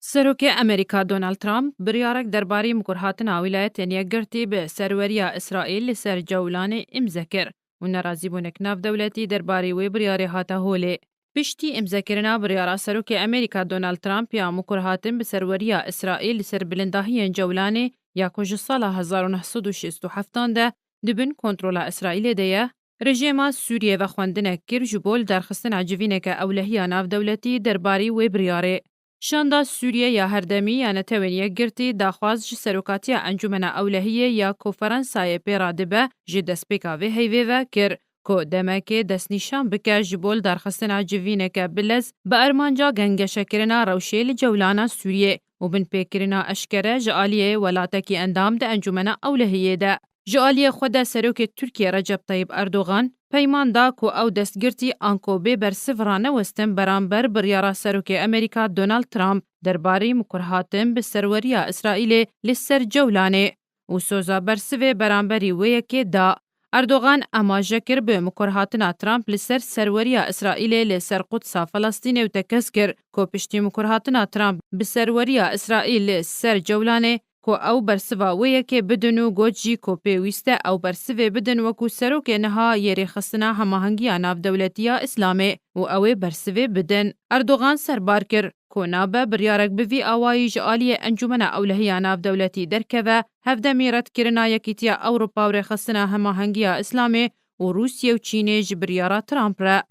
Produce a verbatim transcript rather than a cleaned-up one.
Serokê Amerîka Donald Trump biryarek derbarî mikurhatina Wîlayetên Yekgirtî bi serweriya Îsraîl li ser Cewlanê îmze kir û nerazîbûnek navdewletî derbarî wê biryarê hate holê. Piştî îmzekirina biryara Serokê Amerîka Donald Trump ya mikurhatin bi serweriya Îsraîl li ser bilindahiyên Cewlanê ya ku ji sala hezar û neh sed û şêst û heft de di bin kontrola Îsraîlê de ye, rejêma Sûriyê vexwendinek kir ji bo lidarxistina civîneke ewlehiya navdewletî derbarî wê biryarê. Şanda Sûriye ya Herdemî ya Netewên Yekgirtî daxwaz ji Serokatiya Encûmena Ewlehiyê ya ku Ferensayê pê re dibe ji destpêka vê heyvê ve kir ku demekê destnîşan bike ji bo lidarxistina civîneke bilez bi armanca gengeşekirina rewşê li Cewlana Sûriyê û binpêkirina eşkere ji aliyê welatekî endam di Encûmena Ewlehiyê de. Ji aliyê xwe de Serokê Tirkiyê Recep Tayyip Erdogan peyman da ku ew destgirtî anko bê bersiv ranewestin beramber biryara Serokê Amerîka Donald Trump derbarî mikurhatin bi serweriya Îsraîlê li ser Cewlanê û soza bersivê beramberî wê yekê da. Erdogan amaje kir bi mikurhatina Trump li ser serweriya Îsraîlê li ser Qudsa Felestînê û tekez kir ku piştî mikurhatina Trump bi serweriya Îsraîl li ser Cewlanê ku ew bersiva wê yekê bidin û got jî ku pêwîst e ew bersivê bidin wekû serokê niha yê rêxistina hemahengiya navdewletî ya Îslamê û ew ê bersivê bidin. Erdogan serbar kir ku nabe biryarek bi vî awayî ji aliyê Encûmena Ewlehiya Navdewletî derkeve, hevdemî redkirina Yekîtiya Ewropa û rêxistina hemahengiya Îslamê û Rûsiyê û Çînê ji biryara Trump re.